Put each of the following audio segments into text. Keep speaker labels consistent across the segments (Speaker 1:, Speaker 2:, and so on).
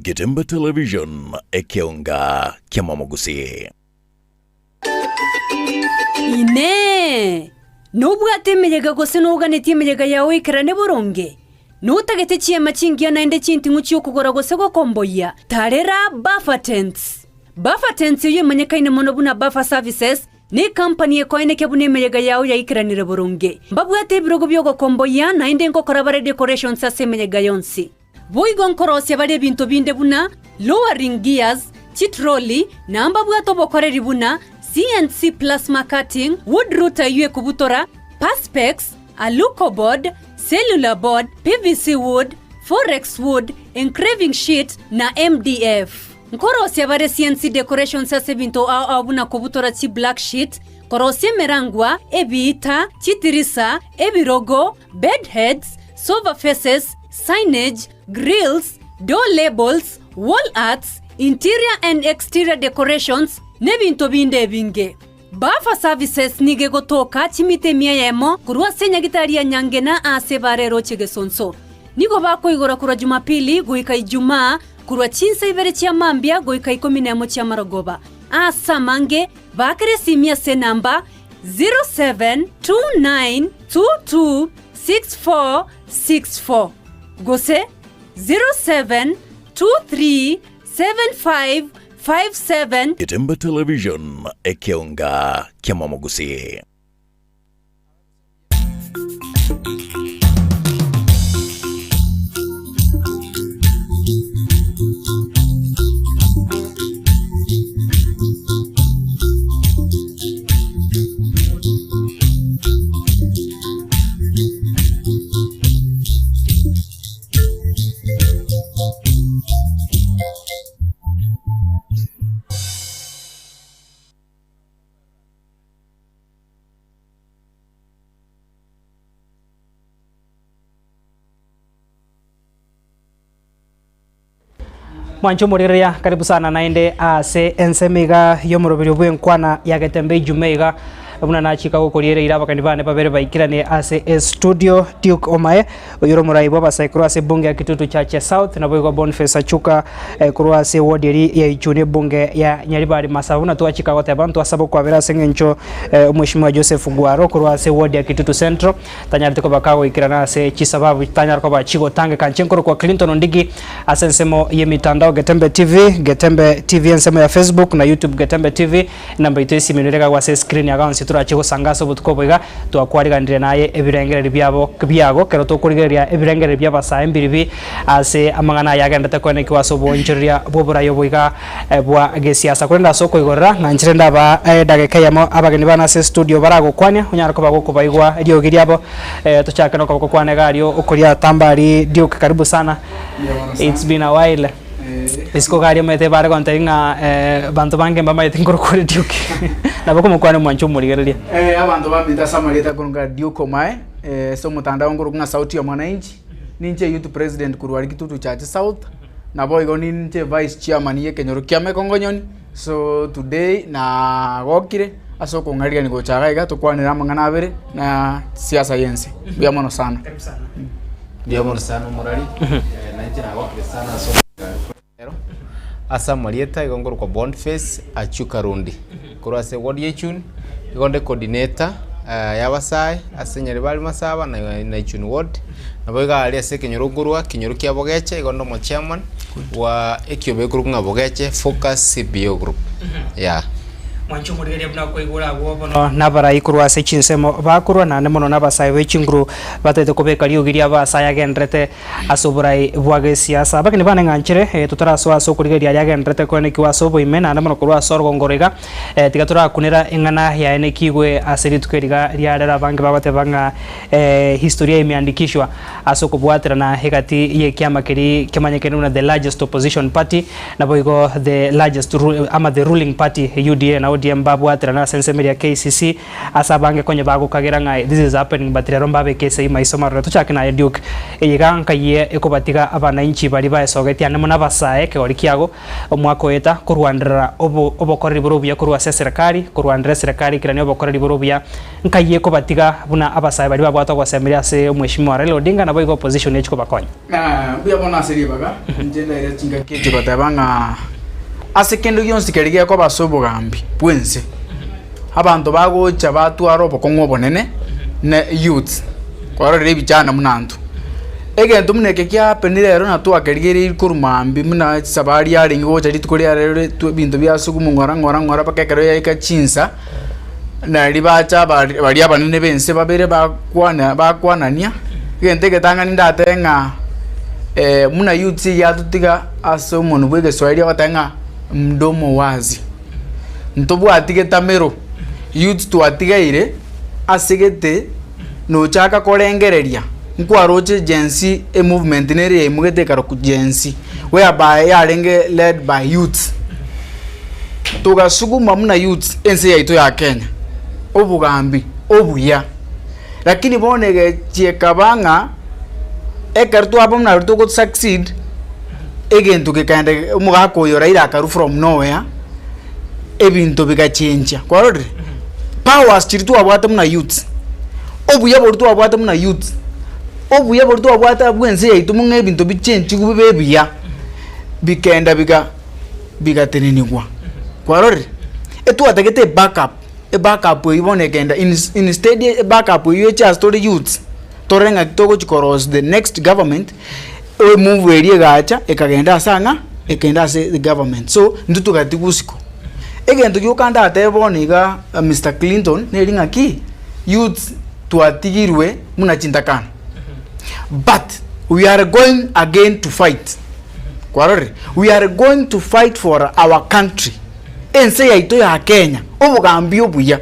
Speaker 1: Getembe Television, ekeonga ki'amamogusii.
Speaker 2: Inee! Nobwate emeyega gose noganetie emeyega yao ekerane boronge? Notagete chiema chingiya naende chinting'u chi'okogora gose gokomboyia? Tarera Buffer Tents! Buffer Tents eyio emanyekaine mono buna Buffer Services, Necompany ekoenekia buna emeyega yao yaikeranire boronge. Mbabwate ebirogo bi'ogokomboyia naende nkokora bare decorations ase emeyega yonsi. Boigo nkorosia bare ebinto binde buna lowering gears, chitroli, na mbabwate obokoreri buna CNC plasma cutting, wood router eyio ekobutora, perspex, alucoboard, cellular board, PVC wood, forex wood, engraving sheet, na MDF. Nkorosia bare CNC decorations ase ebinto ao ao buna kobutora chi black sheet, korosia emerangwa, ebiita, chitirisa, ebirogo, bed heads, sofa faces, signage, grills, door labels, wall arts, interior and exterior decorations, n'ebinto binde ebinge. Buffer Services nigo egotoka chimita emia eyemo korwa ase enyagitari ya Nyangena aase ebara eroche Gesonso. Nigo bakoigora korwa Jumapili goika Ijumaa korwa chinsa ibere chia mambia goika ikomi nemo chi'amarogoba. Aase amange, baakera esimi ase enamba 0729226464 gose 07237557
Speaker 1: Getembe Television, ekeonga ki'amamogusii.
Speaker 3: Mwanche omorigereria, karibu sana naende ase ensemo iga y'omoroberio bw'enkwana ya Getembe Ijumaa iga, buna nachika gokoriera eira abageni bane babere baikiranie ase estudio, Duke Omae, Oyio ore omorai bw'abasae korwa ase ebunge ya Kitutu Chache South, naboigo Boniface Achuka korwa ase eward eria ya Ichuni ebunge ya Nyaribari Masaba. Buna twachika goteba ntwasaba okwabera ase eng'encho Omweshimiwa Joseph Gwaro korwa ase eward ya Kitutu Central tanyarete koba kagoikerana ase chisababu chitanyara koba chigotangeka. Inche nkorokwa Clinton Ondigi ase ensemo y'emitandao Getembe TV, Getembe TV ensemo ya Facebook na YouTube Getembe TV. Enamba yaito y'esimi nere egagwa ase escreen yago onsi torache gosanga ase obotuko obo iga, twakwariganirie naye ebirengererio biabo biago ekero tokorigereria ebirengererio bi'abasae mbiribi ase amang'ana aya agenderete koenekigwa ase oboonchoreria bw'oborai obo iga bwa gesiasa. Korende ase okoigorera, ng'anchire ndaba edageka eyemo abageni bane ase estudio baragokwania, onyare koba gokobaigwa eriogi riabo, tochake nokoboko kwane iga aria okoria Tambari Duke karibu sana, it's been a while. Isiko iga aria omanyete bare gontebia ng'a banto bange mbamanyete nkorokwa ore Duke. Nabo okomokwania omwanche omorigereria.
Speaker 4: Abanto baminto ase amarieta akorokwa ng'a Duke Omae, ase omotandao nkorokwa ng'a Sauti ya Mwananchi, ninche Youth President korwa aria Kitutu Church South, naboigo ninche Vice Chairman ya ekenyoro kia Mekongonyoni, so today nagokire ase okong'arigania gocha iga iga tokwanere amang'ana abere na siasa ya ense. Mbuya mono sana.
Speaker 5: Mbuya mono sana omorari, na inche nagokire sana ase omorero. Ase amarieta igo nkorokwa Boniface Achu Karundi, korwa ase ward ya Ichuni, igo nde coordinator ya abasae ase Nyaribari Masaba na na Ichuni ward, nabo iga aria ase ekenyoro nkorwa, ekenyoro kia Bogeche, igo nde omochairman bwa ekiobe ekorokwa ng'a Bogeche Focus CBO Group, yeah.
Speaker 3: Mwanche omorigereria buna koigora agwo bono nabarai korwa ase chinsemo bakorwa, naende mono nabasae be chinguru batagete kobeka riogi riabo ase ayagenderete ase oborai bwa gesiasa. Abageni bane ng'anchere, totarasoa ase okorigereria aria agenderete koenekigwa ase oboime, naende mono korwa ase orogongo oro iga, tiga torakunera eng'ana yaenekigwe ase rituko eri iga riarero abange bagoteba ng'a historia imeandikishwa ase okobwaterana egati y'ekiama keria kemanyekene buna the largest opposition party Naboigo the largest ama the ruling party UDA na ODM. ODM babwaterana ase ensemo eria KCC ase abange konya bagokagera ng'a this is happening but rero mbabeke esegi maiso marore. Tochake naye Duke, eye iga nkayie ekobatiga abananchi baria baesogetie ande mono abasae ekegori kiago omwaka oeta korwanderera obo obokoreri bore obuya korwa ase eserekari, korwanderera eserekari ekerania obokoreri bore obuya nkayie ekobatiga buna abasae baria babwate ogosemeria ase omweshimiwa Raila Odinga naboigo opposition echi kobakonya.
Speaker 4: Mbuya mono ase ribaga, inche ndaire chingaki echi goteba ng'a ase kende gionsi keria gekoba ase obogambi bw'ense, abanto bagocha batwara obokong'u obonene ne youths, kwarorire ebichana buna intwe. Egento buna eke kia happenire rero na twakerigereiri korwa mambia buna esabari yarenge gocha rituko ria rero ritwe ebinto biasugumwa ng'ora ng'ora ng'ora mpaka ekero yaika chinsa, nari bacha abare baria abanene b'ense babere bakwana bakwanania, egento egetang'ani ndatebe ng'a buna youths yatotiga ase omonwe bwa egeswahili ogoteba ng'a mdomo wazi, ntobwati getamero, youths twatigaire ase gete nochaka korengereria, nkwaroche Gen Z emovement nere yaimogete ekarokwa Gen Z, whereby yarenge led by youths. Togasuguma buna youths ense yaito ya Kenya, obogambi obuya. Lakini bono egechia ekaba ng'a ekero twaba buna aria togo succeed, egento gekaenda omogaka oyo Raila akarwa from nowhere, ebinto bigachenchia, kwarorire? Powers chiria twabwate buna youths, obuya boria twabwate buna youths, obuya boria twabwate abwo ense yaito buna ebinto bichenchigwe bibe ebiya, bikaenda biga bigatenenigwa, kwarorire? Etwatagete ebackup, ebackup eywo bono ekenda ins instead ebackup eywo eche ase tore youths, torore ng'aki togochi korosia the next government, emove eria egacha ekagenda ase ang'a, ekagenda ase the government. So, intwe togatigwa isiko. Egento gioka ndatebe bono iga Mister Clinton, neri ng'aki, youths twatigirwe buna chintakana, but we are going again to fight. Kwarorire? We are going to fight for our country, ense yaito ya Kenya, obogambi obuya.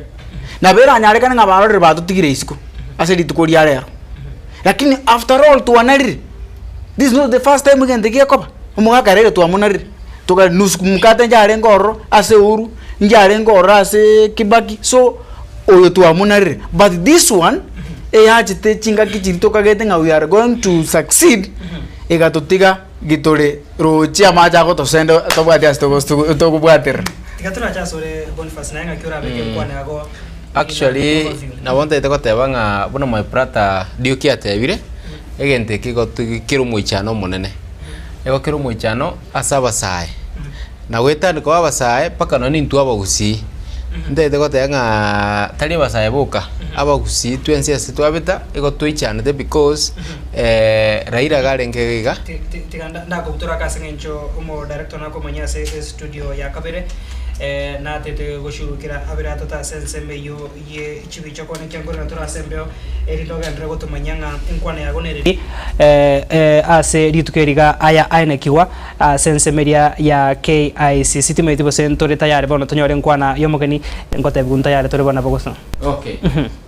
Speaker 4: Nabo eranyarekane ng'a barorire batotigire isiko ase rituko ria rero. Lakini after all twanarire, this is not the first time egento eke gekoba, omogaka Raila twamonarire, toka nusu mkate nchiarenge ororo ase Uhuru, nchiarenge ororo ase Kibaki, so oyo twamonarire. But this one, eyachete chingaki chiria tokagete ng'a we are going to succeed, egatotiga gitore roche amache agotosenda tobwati ase togobwaterera.
Speaker 3: Tiga torache asore Boniface naye ng'aki orabeke enkwana yago.
Speaker 5: Actually nabo ntagete goteba ng'a buna my brother Duke atebire, egento eke igo kere omoichano omonene. Igo kere omoichano ase abasae, na goetania koba abasae mpaka nonye intwe abagusii. Ntagete goteba ng'a tari abasae boka, abagusii twensi ase twabeta igo toichanete because Raila iga arenge iga.
Speaker 3: Tiga ndakobutora ake ase eng'encho omodirector nakomanya ase estudio ya kabere, natete goshurukera abere atoto ase ensemo eyio ye chibicha kwane ekiagera nkorera tore ase embeo, erinde ogenderere gotomanyia ng'a enkwana yago nereri ase rituko eri iga aya aenekigwa ase ensemo eria ya KICC. Timanyeti gose ntore tayari bono tonyore enkwana y'omogeni, ngotebiwa ntayari tore bono nabo gose.
Speaker 5: Okay,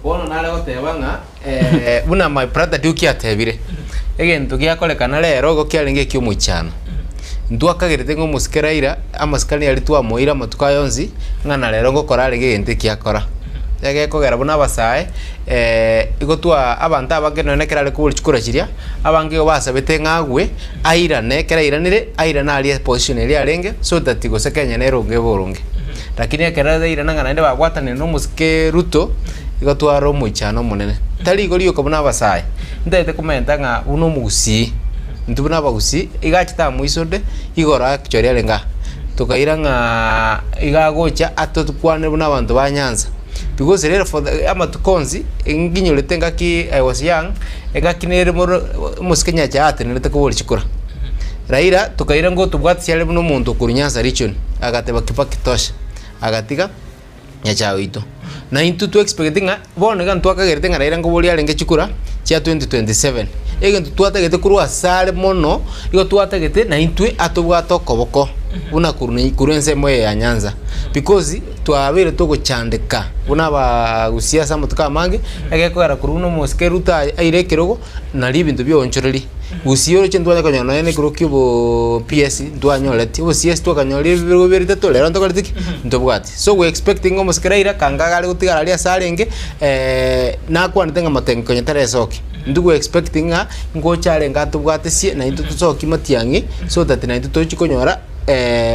Speaker 5: bono nare goteba ng'a Buna my brother Duke atebire, egento giakorekana rero igo kiarenge ekiomoichano. Ntwakagerete ng'a omosike Raila, amasikani aria twamoeire amatuko aya onsi, ng'a na rero ngokora arenge egento eki akora. Egekogera buna abasae, igo twa abanto abange nonye ekero are kobori chikura chiria, abange igo basabete ng'a agwe, airane, ekero airanire, airane aria eposition eria arenge, so that gose Kenya neronge boronge. Lakini ekero airana ng'a naende babwatanire na omosike Ruto, igo tware omoichano omonene. Tari igo rioka buna abasae, ntagete komenta ng'a buna omogusii, intwe buna abagusii, iga achete aa moisonde, igoro actually arenge aa, tokaira ng'aa iga agocha atokwanere buna abanto ba Nyanza. Because rero for the amatuko onsi, nginyorete engaki I was young, engaki nere mono omosike Nyachae atenerete kobori chikura. Raila, tokaira ngotobwatisia are buna omonto okorwa Nyanza region, agateba Kibaki tosha, agatiga. Nyasae oito. Na intwe twe expect ng'a bono iga ntwakagerete ng'a Raila nkoboria arenge chikura chia 2027. Egento twatagete korwa asare mono, igo twatagete na intwe atobwate okoboko buna korwa na korwa ensemo eye ya Nyanza. Because twabeire togochandeka buna abaagusia ase amatuko amange, egekogera korwa buna omosike Ruto aire ekerogo, nario ebinto bionchoreri. Gusii oroche ntwanya konyora nonye na ekero kia obo PS ntwanyoreti, obo CS twakanyorire ebirogo bibere bitato rero ntokoreti ki? Ntobwati. So we expecting ng'a omosike Raila kanga iga are gotigara aria ase arenge nakwanete ng'a Matiang'i konya taresokia. Intwe we expecting ng'a ngocha arenge atobwatesie na intwe tosokie Matiang'i so that naintwe tochi konyora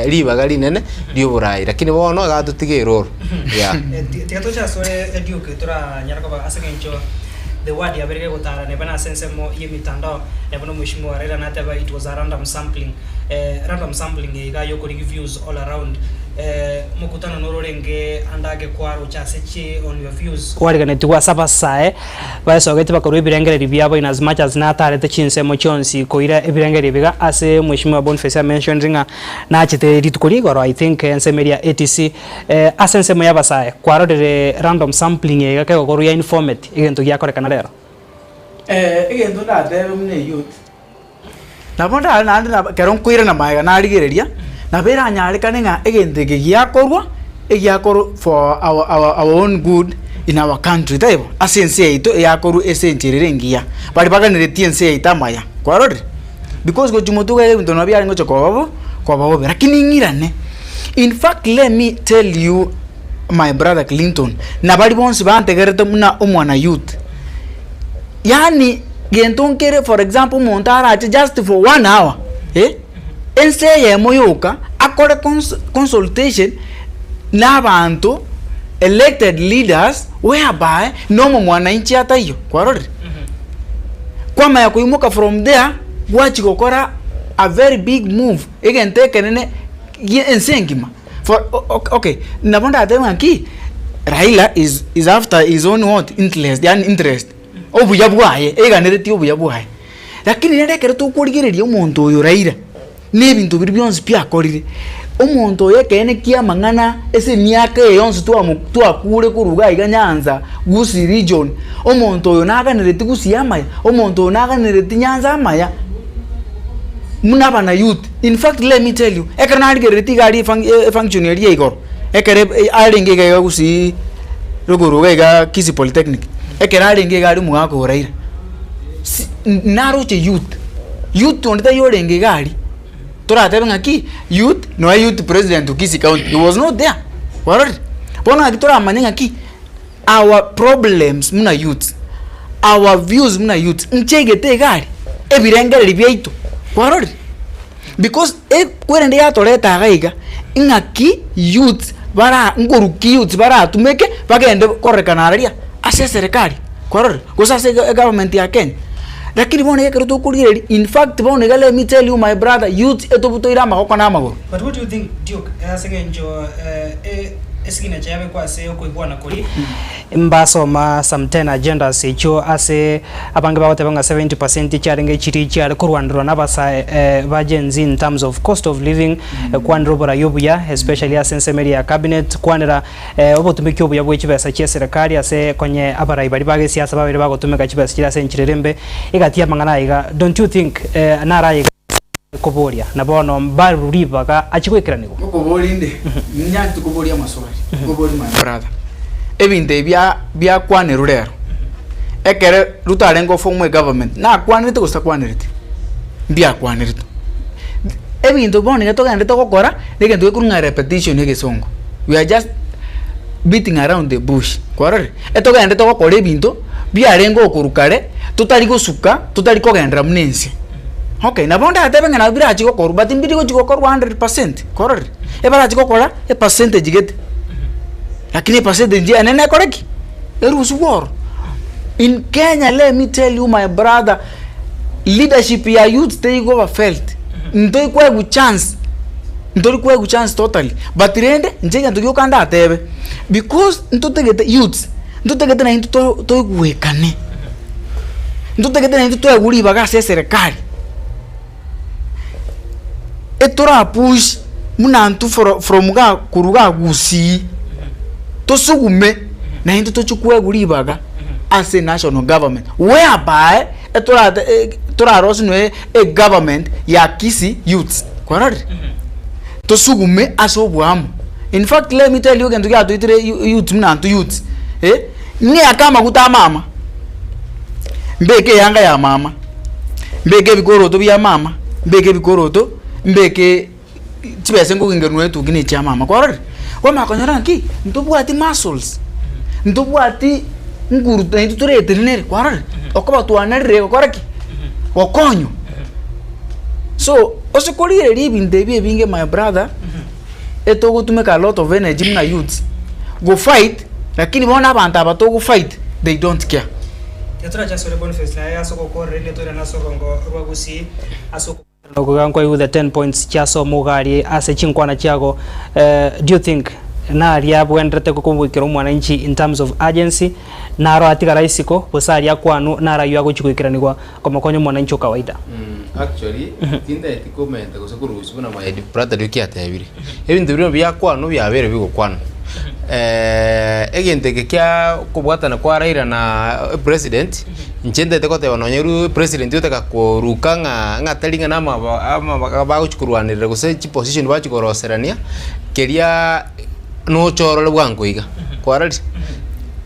Speaker 5: ribaga rinene rioborai lakini bono iga atotiga eroro yeah.
Speaker 3: Tiga toche asore Duke toranyare koba ase eng'encho the word yabeire gegotara neba nase ensemo y'emitandao neba nomoeshimiwa Raila nateba it was a random sampling random sampling eye iga yokorigia views all around mokutano noro orenge ande ake kwaroche ase chi on your views kwariganetigwe ase abasae Baesogetie bakorua ebirengererio biabo in as much as natarete chinsemo chionsi koira ebirengererio ebiga ase Mweshimiwa Boniface a mentioned ng'a nachete rituko ria igoro I think ensemo eria ATC ase ensemo ya abasae kwarorire random sampling eye iga kegokorwa ya informate egento giakorekana rero.
Speaker 4: Egento ndatebe buna eyouth, nabo ndare naende nabo ekero nkoirana magega narigereria, nabo eranyarekane ng'a egento eke giakorwa, egiakorwa for our our our own good in our country taibo? Ase ense yaito eyakorwa ase enchera ere engiya, baria baganeretie ense yaito amaya, kwarorire? Because gochia motwe iga ebinto nabo biarenge gocha koba bo koba bobe, lakini ng'irane, in fact let me tell you my brother Clinton, na baria bonsi bantegerete buna omwana youth. Yaani gento nkere for example omonto arache just for one hour eh, ense eyemo yoka akore cons consultation na abanto elected leaders whereby na omomwananchi ataiyo, kwarorire? Kwamanya koimoka from there gwachia gokora a very big move egento ekenene gie ense engima. For okay, nabo ndatebe ng'a ki, Raila is is after his own what? Interest, yaani interest, obuya bwaye, eiganeretie obuya bwaye. Lakini rende ekero tokorigereria omonto oyo Raila, na ebinto biria bionsi pi akorire, omonto oyo ekeene kia amang'ana ase emiaka eye yonsi twamo twakure korwa iga iga Nyanza, Gusii region, omonto oyo naganereti Gusii amaya, omonto oyo naganereti Nyanza amaya. Buna abana youth, in fact let me tell you, ekero narigereretie iga aria efunc efunction eria ya igoro, ekere arenge iga iga gusii rogoro iga iga Kisii Polytechnic, ekero arenge iga aria omogaka o Raila, si naroche youth, youth onde taiyo orenge iga aria, toratebe ng'aki youth noe youth president o Kisii county, he was not there, kwarorire? Bono naki toramanye ng'aki our problems buna youths, our views buna youths, nchiaigete iga aria, ebirengererio biaito, kwarorire? Because e kwerende yatoreta iga iga, ng'aki youths bara nkoruki youths baratumeke bagende kororekana araria ase eserekari, kwarorire? Gose ase ega egovernment ya Kenya. Lakini bono iga ekero tokorigereria in fact bono iga let me tell you my brother, youths etobutoire amagoko na amagoro.
Speaker 3: But what do you think Duke, ase eng'encho esignature yabekwa ase okoigwana koria, mbasoma some ten agendas echio ase abange bagoteba ng'a 70% chiarenge chiria chiare korwanderwa na abasae ba Gen Z in terms of cost of living, kwanera oborai obuya especially ase ensemo eria ya cabinet, kwanera obotumiki obuya bwe chibesa chia eserekari ase konye abarai baria ba gesiasa babeire bagotumeka chibesa chiria ase enchera ere embe, egati y'amang'ana aya iga, don't you think naro aye iga koboria, na bono mbarure ribaga achie goikeranigwa?
Speaker 4: Ngokoboria inde, ninyanchete koboria amaswali, nkoborie my brother, ebinto ebi bia biakwanerwa rero, ekere Ruto arenge goform egovernment, nakwanerete gose takwanereti? Mbiakwaneretwe. Ebinto bono iga togenderete gokora, na egento gekorwa ng'a repetition egesongo, we are just beating around the bush, kwarorire? Etogenderete gokora ebinto biarenge okorwa kare, totari gosuka, totari kogenderera buna ense. Okay, nabo ndatebe ng'a nabo birachi gokorwa but mbiri gochi gokorwa 100%, kwarorire? Ebarachi gokora epercentage gete, lakini epercentage enene ekore ki? Erusigwe ororo. In Kenya let me tell you my brother, leadership ya youth teigoba felt, ntoikoegwa chance, ntori koegwa chance totally, but rende inche egento gioka ndatebe, because ntotagete youths, ntotagete naintwe to toigwekane, ntotagete naintwe toegwe ribaga ase eserekari, etora push buna intwe fro from igaa korwa igaa gusii, tosugume naintwe tochie koegwa ribaga ase enational government whereby etorate torarosie noe egovernment ya kisii youths, kwarorire? Tosugume ase oboamo, in fact let me tell you egento giatoitire youths buna intwe youths eh, ng'eake amaguta a mama, mbeke eyanga ya mama. Mbeke ebikoroto bia mama, mbeke ebikoroto, mbeke chibesa nkogengerwa etuki na echia mama, kwarorire? Kwamanya konyora ng'aki, ntobwati muscles, ntobwati nguru naintwe toretenenere, kwarorire? Okoba twanarire gokora ki? Gokonywa. So, ase korigereria ebinto ebi ebinge my brother, etogotumeka a lot of energy buna youths, go fight, lakini bono abanto aba togo fight, they don't care.
Speaker 3: Tiga torache asore Boniface naye ase ogokorera inde toirane ase orongo rwa Gusii ase okobwaterana oko iga nkoigwe the 10 points chiasoma iga aria ase chinkwana chiago do you think naria abwenerete kogoikera omwananchi in terms of urgency naro atigare isiko gose aria akwanwa naro aywo agochi goikeranigwa komokonya omwananchi o kawaida?
Speaker 5: Actually, tintageti komenta gose korusia buna my brother Luke atebire. Ebinto biria biakwanwa biabeire bigokwanwa. Egento eke kia okobwatana kwa Raila na president, inche ntagete goteba nonye ru president otaka koruka ng'a ng'a tari ng'a namaba amabaga bagochi korwanerera gose chiposition bagochi koroserania, keria noche orore bwango iga, kwarorire?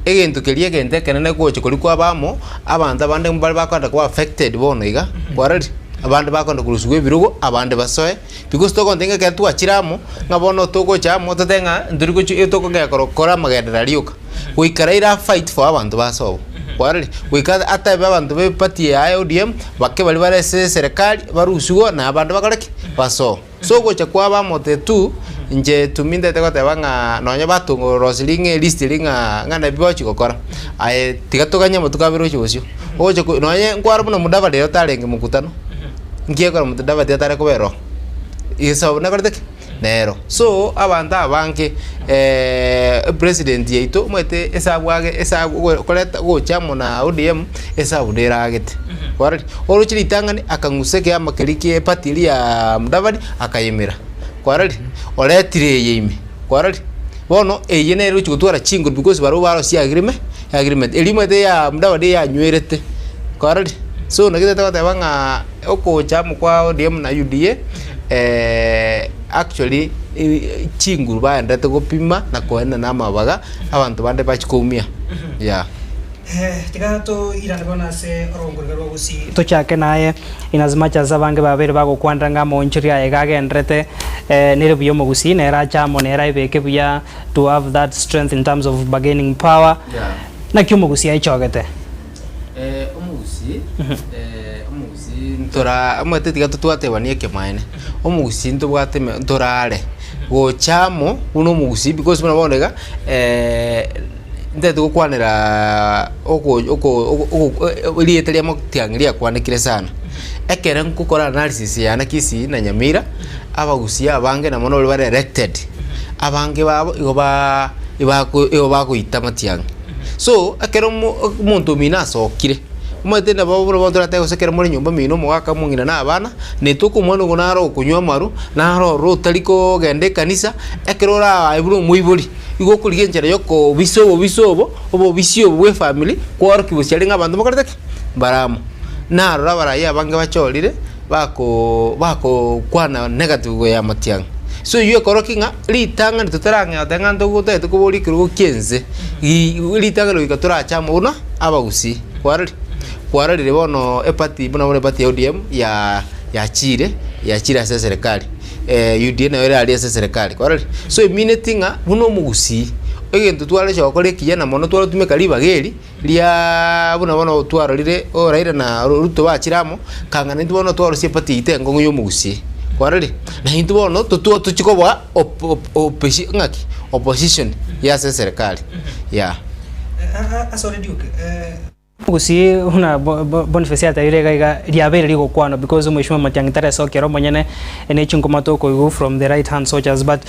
Speaker 5: Egento keria egento ekenene gocha koria kwaba amo, abanto abande mbare bakoenda koba affected bono iga, kwarorire? Abande bakoenda korusiwa ebirogo, abande basoe, because togontebia ng'a ekero twachire amo, ng'a bono togocha amo totebe ng'a ntori gochi tokogenda korokora amagenderero aria rioka. Goika Raila a fight for abanto ba sobo, kwarorire? Goika atebe abanto ba eparty yaye ODM, bake baria bare ase eserekari, barusiwe na abande bakore ki? Basoe. So ogocha kwaba amote tu, inche to me ntagete goteba ng'a nonye batongorosirie ng'a elist eria ng'a ng'a nabi bagochi gokora, aye tiga toganye amatuko abere oche bosio. Ogocha ko nonye nkware buna Mudavadi ere otarenge mokutano, nki ekero Mudavadi atare kobera oo? Esabu nakorete ki? Nero. So, abanto abange epresident yaito omanyete esabu age esabu ogo koreta gocha amo na ODM, esabu neragete. Kwarorire? Oroche ritang'ani akang'usa ekeama keria kia eparty eria ya Mudavadi, akayemera. Kwarorire? Oretire eye ime. Kwarorire? Bono eye nere egochi gotwara chinguru because barabwo barosia agrime agreement. Eria omanyete ya Mudavadi eyanywerete. Kwarorire? So naki totagete goteba ng'a okocha amo kwa ODM na UDA. Actually chinguru baenderete gopima na koenena amabaga abanto bande bachie koumia yeah.
Speaker 3: Tiga toirane bono ase orongorero rwa Gusii. Tochake naye in as much as abange babeire bagokwanera ng'a amaonchoria aye iga agenderete nere buya omogusii nere ache amo nere aebeke buya to have that strength in terms of bargaining power. Naki omogusii aechogete?
Speaker 5: Omogusii, omogusii ntora omanyete tiga totwatebanie ekemaene, omogusii ntobwate eme ntorare gocha amo buna omogusii because buna bono iga ntagete gokwanera oko oko oko oko erieta ria matiang'i riakwanekire sana. Ekere nkokora analysis yane Kisii na Nyamira, abagusii abange na mono baria bare elected, abange babo igo baa ibako igo bagoita matiang'i. So, ekero omo omonto omino asokire, omanyete nabo buna bono toratebe gose ekero more nyomba mino omogaka omong'ina na abana, netoka omwana ogo naro okonywa amaru, naro ororo otari kogenda ekanisa, ekero oraye buna omoibori, igo okorigia enchera ya okobisa obobisa obo, obobisi obo bwa efamiri, kwaorokia bosia ng'a abanto mbakorete ki? Mbare amo. Narora abarai abange bachorire, bako bakokwana negative igoro ya amatiang'i. So eywo ekorokia ng'a ritang'ani totarang'ea goteba ng'a ntogotagete koboria ekerogo kia ense, gi ritang'ani goika torache amo buna abagusii, kwarorire? Kwarorire bono eparty buna bono eparty ya ODM ya yachire yachire ase eserekari UDA nayo ere aria ase eserekari, kwarorire? So emineti ng'a buna omogusii, egento twarecha gokora ekiya na mono twarotumeka ribaga eri. Riaa buna bono twarorire o Raila na Ruto bachire amo, kang'ana intwe bono twarusia eparty yaito enkong'u ya omogusii. Kwarorire? Na intwe bono totwo tochie koboa op op opeshi ng'aki? Opposition ya ase eserekari yeah.
Speaker 3: Asore Duke, Omogusii buna Boniface atebire iga iga riabeire rigokwanwa because omweshimiwa Matiang'i taresokia ere omonyene ne chinkuma tokoigwa from the right hand soldiers but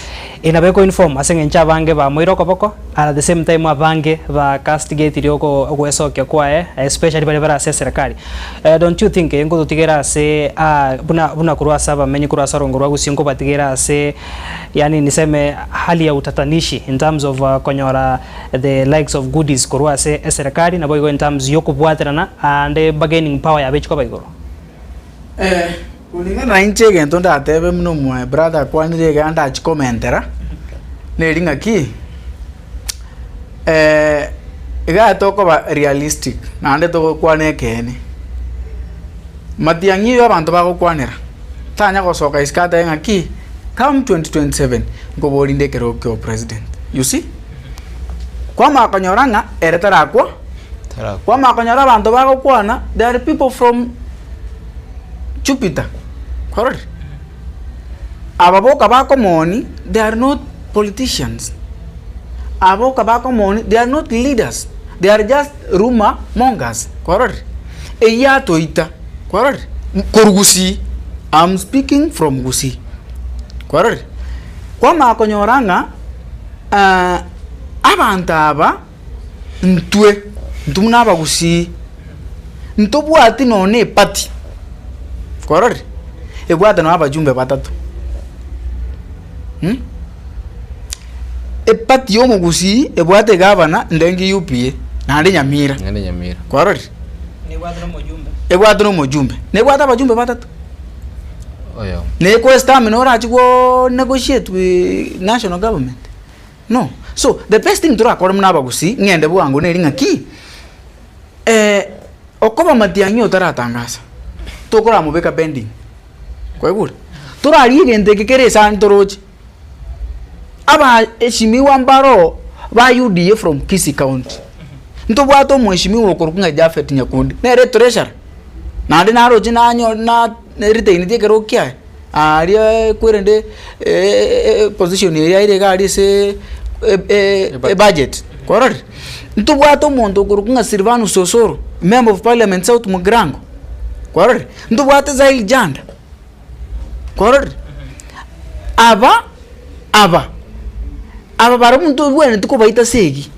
Speaker 3: Inabo ekoinform ase eng'encho abange bamoire okoboko and at the same time abange ba castigatirie oko ogwesokia kwaye especially baria bare ase eserekari. Don't you think nkototigera ase buna buna korwa ase abamenyi korwa ase orongo rwa Gusii nkobatigera ase yaani niseme hali ya utatanishi in terms of konyora the likes of goodies korwa ase eserekari naboigo in terms yokobwaterana and bargaining power yabo echi koba igoro?
Speaker 4: Kulingana na inche egento ndatebe buna omoe brother akwanire iga ndachi komentera, neri ng'aki, iga tokoba realistic naende togokwana ekeene. Matiang'i oyio abanto bagokwanera, tanya gosoka isiko atebe ng'a ki, come 2027 nkoborie inde ekerogo kia obopresident. You see? Kwamanya konyora ng'a ere tarakwa,
Speaker 5: Tarakwa.
Speaker 4: kwamanya konyora abanto bagokwana, there are people from Jupiter, kwarorire? Aba boka bakomoonia, they are not politicians, aba boka bakomoonia, they are not leaders, they are just rumour mongers, kwarorire? Eyio yatoita, kwarorire? Korwa Gusii, am speaking from Gusii, kwarorire? Kwamanya konyora ng'a abanto aba intwe, intwe buna abagusii, ntobwati nonya na eparty, kwarorire? Ebwate nonya abajumbe batato Eparty ya omogusii ebwate egavana ndenge UPA naende Nyamira,
Speaker 5: Naende Nyamira.
Speaker 4: kwarorire? Ebwate na omojumbe, nebwate abajumbe batato.
Speaker 5: Oyomo.
Speaker 4: Neko stamina orache go negotiate with national government. No. So, the best thing torakore buna abagusii, ng'ende bwango neri ng'aki, okoba matiang'i otaratangasa, tokoramobeka pending, kwaigure? Torarie egento eke kere esani toroche, abaheshimiwa mbaro ba UDA from Kisii county, ntobwate omweshimiwa okorokwa ng'a Japhet Nyakundi, nere etreasurer, naende naroche nanyo na retaineti ekerogo kiaye. Aaria kwerende position eria aire iga aria ase ebudget, kwarorire? Ntobwate omonto okorokwa ng'a Silvanus Osoro, member of parliament South Mugirango, kwarorire? Ntobwate Zail Janda, kwarorire? Aba aba, aba barabwo ntobwenereti kobaita ase egi.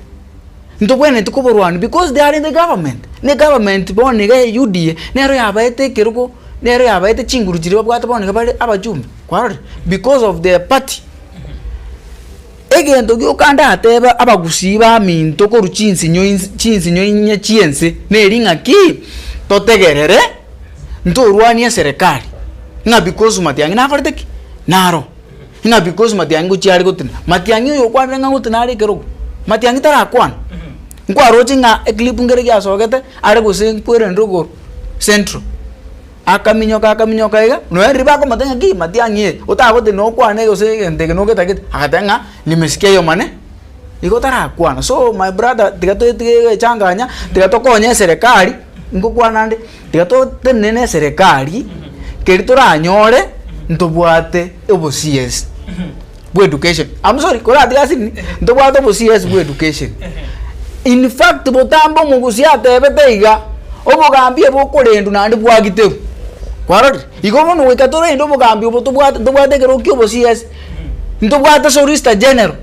Speaker 4: Ntobwenereti koborwania because they are in the government, ne government bono iga ya UDA nero yabaete ekerogo, nero yabaete chinguru chiria babwate bono iga bare abachumbe, kwarorire? Because of their party. Egento gioka ndatebe abagusii baminto korwa chinsinyo inse chinsinyo inye chi'ense neri ng'aki, totegerere, ntorwanie eserekari ng'a because matiang'i nakorete ki? Naro. Ng'a because Matiang'i ngochia are gotina. Matiang'i oyo okwanire ng'a ngotina are ekerogo, Matiang'i tarakwana. Nkwaroche ng'a eclip nkere giasogete, are gose nkwerende igoro central, akaminyoka akaminyoka iga, nonya riria bakomotebia ng'a ki Matiang'i eh, otagotina okwane gose egento eke nogetagete, agateba ng'a nimesikia hiyo mane, igo tarakwana. So my brother tiga totige goechanganya, tiga tokonye eserekari, nkokwana nde. Tiga totenene na eserekari, keria toranyore ntobwate obo CS bwa education. I'm sorry, koratiga ase nini, ntobwate obo CS bwa education. In fact botambe omogusia atebete iga, obogambi ebokorendwa naende bwagiterwa, kwarorire? Igo bono goika torende obogambi obo tobwate ntobwate ekerogo kia obo CS, ntobwate solicitor general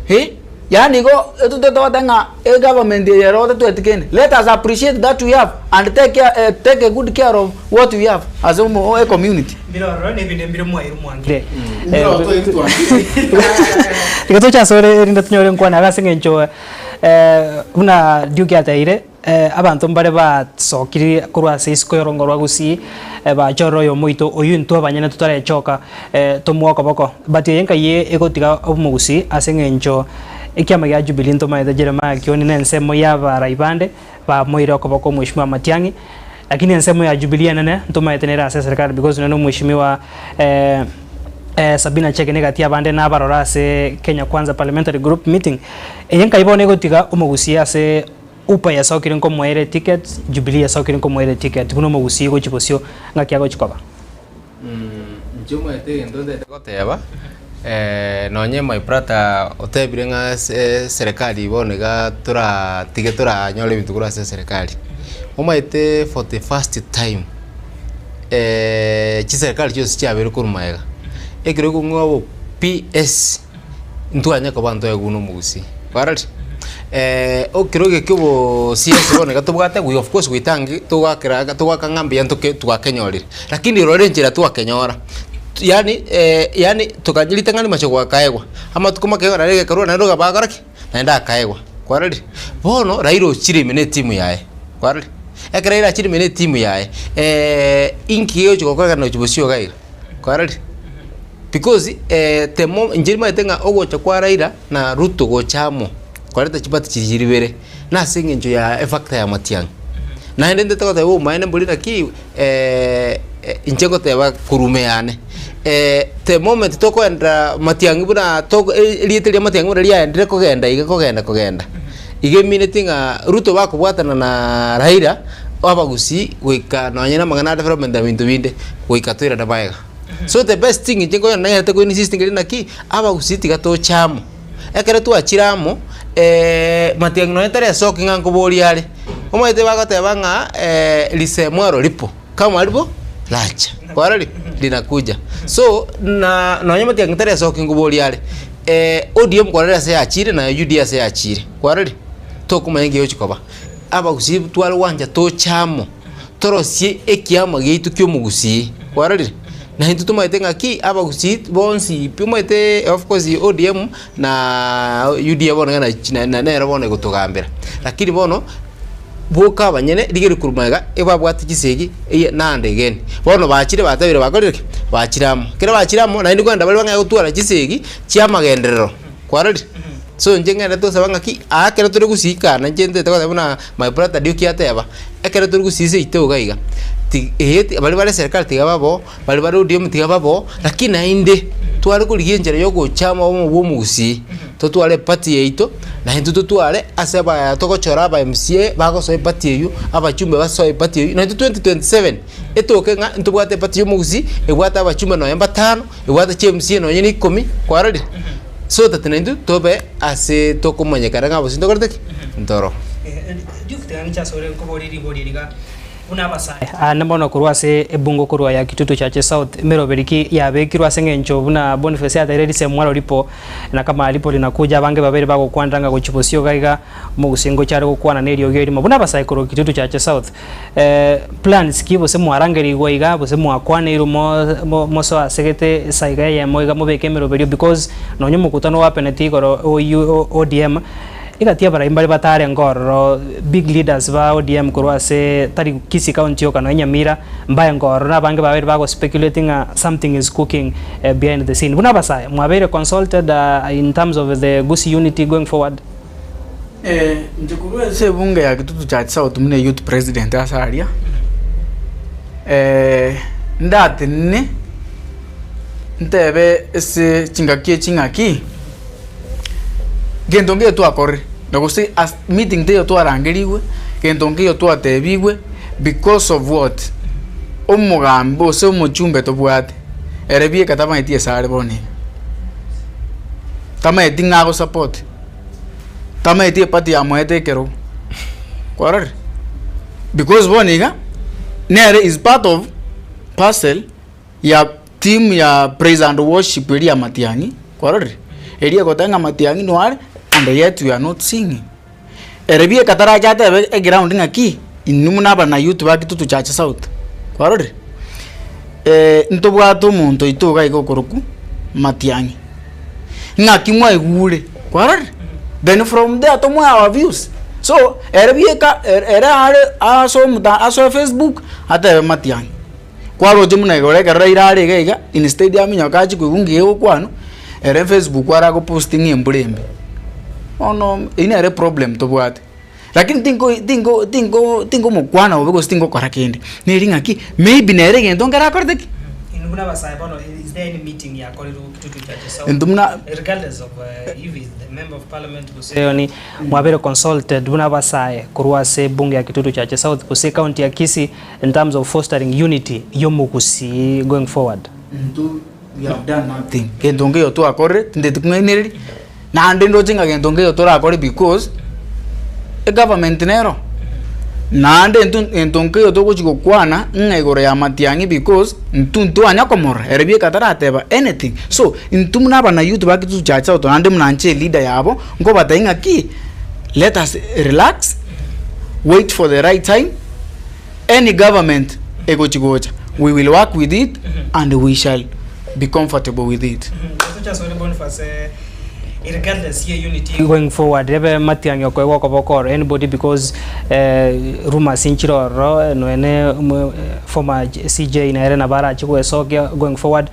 Speaker 4: eh. Yaani igo etotete togoteba ng'a egovernment eye ero tetweti kende, let us appreciate that we have and take care take a good care of what we have as omo a community.
Speaker 3: Mbire ororo na ebinde mbire mwairwe mwangire. Tiga toche ase ore erinde tonyore nkwane iga ase eng'encho buna Duke ateire abanto mbare basokire korwa ase isiko y'orongo rwa Gusii bachorire oyomo oito oyio intwe abanyene totarechoka tomoe okoboko. But eye nkai egotiga omogusii ase eng'encho ekiama gia Jubilee ntomaete Jeremiah Kioni na ensemo ya abarai bande bamoire okoboko omweshimiwa Matiang'i lakini ensemo ya Jubilee enene ntomaete nere ase eserikali because nonye na omweshimiwa Sabina Chege negati abande nabarora ase Kenya Kwanza Parliamentary Group meeting. Eye nkai bono egotiga omogusii ase Upa yasokire nkomoera eticket, Jubilee yasokire nkomoera eticket buna omogusii gochia bosio ng'aki agochi koba.
Speaker 5: Inche omanyete egento ntagete goteba, nonye my brother otebire ng'a ase eserekari bono iga toratige toranyore ebinto korwa ase eserekari. Omanyete for the first time, chiserekari chionsi chiabeire korwa magega, ekero okong'ua obo PS. Ntwanye koba ntoegwe nomogusii. Kwarorire? Ekero eke kia obosiasa bono iga tobwate we of course we thank togakera togaka ng'a mbuya ntoke twakenyorire. Lakini rora enchera twakenyora, yaani yaani tokanywa ritang'ani mache gwakaegwa, amatuko make igo naende egekarua naende okaba agora ki? Naende akaegwa. Kwarorire? Bono Raila ochire ime na etimu yaye, kwarorire? Ekero Raila achire ime na etimu yaye, inki gegochi gokorekana gochia bosio iga iga? Kwarorire? Because the mo inche nimanyete ng'a ogocha kwa Raila na Ruto gocha amo, koreta chibati chiria chiri ibere, na ase eng'encho ya efactor ya Matiang'i. Naende ntete goteba obomaene mbori naki inche ngoteba korwa ime yane, the moment tokoenda matiang'i buna toko erieta ria matiang'i buna riaendire kogenda iga kogenda kogenda, iga emineti ng'a Ruto bakobwatana na Raila, abagusii goika nonye na amang'ana a development na binto binde, goika toirane magega. So the best thing inche nkoyona nanyarete ko insist ngeri naki, abagusii tiga toche amo. Ekero twachire amo, matiang'i nonye tari esoki ng'a nkoboria are, omanyete bagoteba ng'a lisemwaro lipo, kama lipo lacha, kwarorire? Linakuja. So, na nonye matiang'i tari esoki nkoboria are, ODM kwarorire ase yachire na UDA ase yachire, kwarorire? Tokomanya nki egochi koba. Abagusii tware gwancha toche amo, torosie ekiama giaito kia omogusii, kwarorire? Na intwe tomaete ng'aki abagusii bonsi pi omanyete of course ODM na UDA bono iga nachi na na nero bono egotogambera. Lakini bono, boka abanyene rigerio korwa magega ebabwate chisegi eye nande again. Bono bachire batabire bakorire ki? Bachire amo. Ekero bachire amo naende kogenda bare bang'e gotwara chisegi chia amagenderero, kwarorire? So inche ng'ende tosaba ng'aki aa ekero tore gusii kana inche ntete goteba buna my brother Duke ateba, ekero tore gusii seito iga iga, ti eh baria bare eserekari tiga babe oo, baria bare ODM tiga babe oo, lakini naende tware korigia enchera ya ogochama obomo bwa omogusii, totware eparty yaito, na intwe totware ase aba togochora aba MCA bagosoa eparty eywo, abachumbe basoe eparty eywo, naintwe 2027 etoke ng'a ntobwate eparty ya omogusii, ebwate abachumbe nonye batano, ebwate chi MCA nonye na ikomi, kwarorire? So that naintwe tobe ase tokomanyekana ng'a gose ntokorete ki? Ntoro.
Speaker 3: Aande mono korwa ase ebungo korwa ya Kitutu Chache South, emeroberi ki yabekirwe ase eng'encho buna Boniface ateire risemwa ripo na kama ripo rinakuja abange babere bagokwanera ng'a gochia bosio iga iga omogusii ngochia are gokwana neriogi erimo buna abasae korwa Kitutu Chache South. Plans ki gose mwarangerigwe iga gose mwakwaneirwe mo mosoe asegete esaiga eyemo iga mobeke emeroberio because nonye omokutano oapeneti igoro oywo ODM egati abarai mbare batarenge ororo big leaders ba ODM korwa ase tari Kisii county yoka nonye Nyamira mbaenge ororo na abange babeire bago speculate ng'a something is cooking behind the scene. Buna abasae mwabeire consulted in terms of the Gusii unity going forward?
Speaker 4: Inche korwa ase ebunge ya Kitutu Church South buna youth president ase aria, ndatenene ntebe ase chingaki echi ng'aki, gento nkeiyo twakorire na gose as meeting teiyo twarangerigwe, gento nkeiyo twatebigwe because of what? Omogambi gose omochumbe tobwate, ere bieka tamanyeti ase are bono iga, tamanyeti ng'a agosupport. Tamaeti eparty yamoete ekerogo, kwarorire? Because bono iga, nere is part of parcel ya team ya praise and worship eria ya Matiang'i, kwarorire? Eria egoteba ng'a Matiang'i no are and yet we are not singing. Ere bieka tarache atebe eground ng'aki, inwe buna abana youth ba Kitutu Church South, kwarorire? Ntobwate omonto oito iga iga okorokwa Matiang'i. Ng'aki mwaigure, kwarorire? Then from there tomoe our views. So, ere bieka ere are ase omoto asoe Facebook, atebe matiang'i. Kwaroche buna igoro ekero raira are iga iga, instead aminyoke achie koigwa ngiya egokwanwa, ere Facebook are agopost ng'a embura embe. Bono eywo nere eproblem tobwate. Lakini tinko tinko tinko tinkomokwana bobe gose tingokora kende, neri ng'aki, maybe nere egento nkere akorete ki?
Speaker 3: Inwe buna abasae bono is there any meeting yakorirwe Kitutu Chache South
Speaker 4: Intwe buna
Speaker 3: regardless of if is the member of parliament gose oni mwabeire consulted buna abasae korwa ase ebunge ya Kitutu Chache South gose ecounty ya Kisii in terms of fostering unity yomogusii going forward?
Speaker 4: Intwe we have done nothing, gento nkeiyo twakorire tinteti kong'ainereria. Naende ndoche ng'a gento nkeiyo torakore because egovernment nero, naende intwe gento nkeiyo togochi gokwana ng'a igoro ya matiang'i because intwe ntwanya komorora ere bieka tarateba anything. So, intwe buna abana youth ba Kitutu Church South naende buna inche eleader yabo, nkobatebia ng'aki, let us relax, wait for the right time, any government egochi gocha we will work with it and we shall be comfortable with it.
Speaker 3: Going forward ebe matiang'i okoegwa okoboko oro anybody because rumours nchire ororo noene former CJ nere nabo arache goesokia going forward.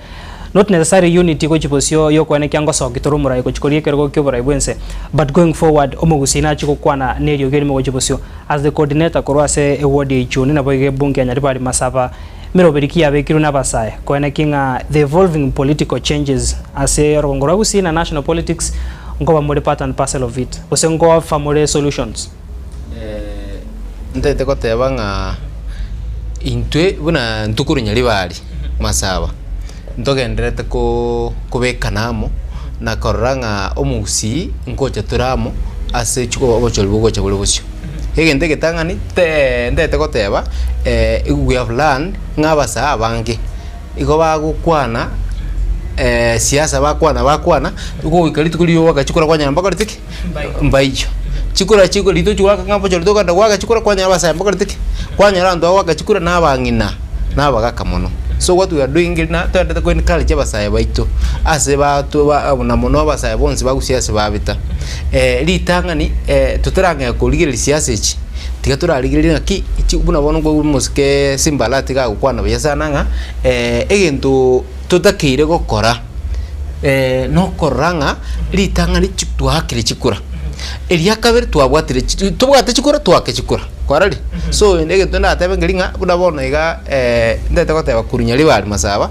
Speaker 3: Not necessarily unity gochia bosio yokoenekia ngosoki tore omorai gochia koria ekerogo kia oborai bwense but going forward omogusii nachie gokwana na eriogi erimo gochia bosio as the coordinator korwa ase eward ya Ichuni naboigo ebunge ya Nyaribari Masaba Emeroberi ki yabekirwe nabasae koenekia ng'a the evolving political changes ase orogongo rwa Gusii na national politics nkoba more part and parcel of it gose nkooffer more solutions?
Speaker 5: Ntagete goteba ng'a intwe buna intwe korwa Nyaribari Masaba, ntogendererete ko kobekana amo na korora ng'a omogusii nkocha tore amo ase chiko obochori bogocha bore bosio. Egento egetang'ani te ntagete goteba we have learned ng'a abasae abange igo bagokwana siasa bakwana bakwana, goika rituko riria ogoaka chikura kwanyora mbakoreti ki? Mbaiyo. Chikura chiko rituko chigoaka ng'a obochori tokogenda goaka chikura kwanyora abasae mbakoreti ki? Kwanyora abanto bagoaka chikura na abang'ina na abagaka mono. So what we are doing na toendete ko encourage abasae baito ase bato ba na mono abasae bonsi bagusia ase babeta. Ritang'ani totarang'ea korigereria siasa echi, tiga torarigererie ng'aki chi buna bono nkoigwa omosike Simba Arati iga agokwana buya sana ng'a egento totakeire gokora nokorora ng'a ritang'ani chi twaakire chikura, eria kabere twabwatire chi tobwate chikura twake chikura, kwarorire? So egento ndatebe nkeri ng'a buna bono iga ntagete goteba korwa Nyaribari Masaba.